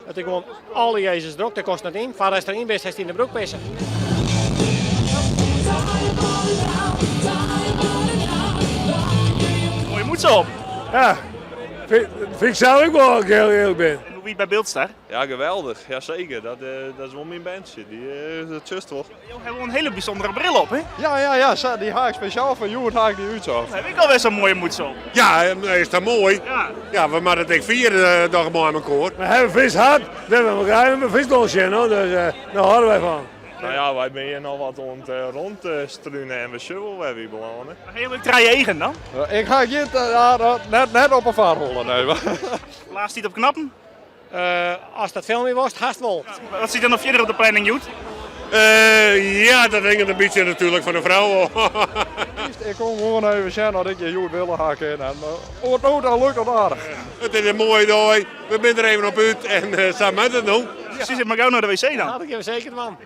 It is gewoan alle Jezus drok, dêr komst net yn. Foar ast der yn bist, hast yn de broek pisse. Moaie mûtse op. Ja, fyn ik sels ek wol, as ik hiel earlik bin. En hoe wie it by Biltstar? Ja, geweldich. Jaseker. Dat, dat is wol myn bandsje. Dy, dat sjochst wol. Jo hawwe wol in hiele bysûndere bril op, hè? Ja, ja, ja, sa, dy ha ik spesjaal foar hjoed ha ik dy útsocht. Dan ha ik alwer sa'n moaie mûtse op. Ja, is dat moai? Ja. Ja, we moatte it ek fiere doch mei mekoar. We hawwe Frysk hart, we willen graach even Fryslân sjen, hoor. Dus dêr hâlde wy fan. Nou ja, wy binne hjir noch wat oan it rûnstrunen en we sjogge wol wêr wy belâne. Ha jo ek trije eagen dan? Ik ha gjin, ja, net, net op 'e foarholle, nee. Laatst tiid op knappen? Ast dat filmje wolst, hast wol. Wat stiet der noch fierder op de planning hjoed? Ja, dat hinget in bytsje natuerlik fan de frou ôf. Ik kom gewoan even sjen oft ik hjir hjoed wille ha kin. En oant no ta lukt dat aardich. It is in moaie dei, we binne der even op út en sa moat it no. Sis mar gau nei de wc dan. Dat ik even seker dwaan.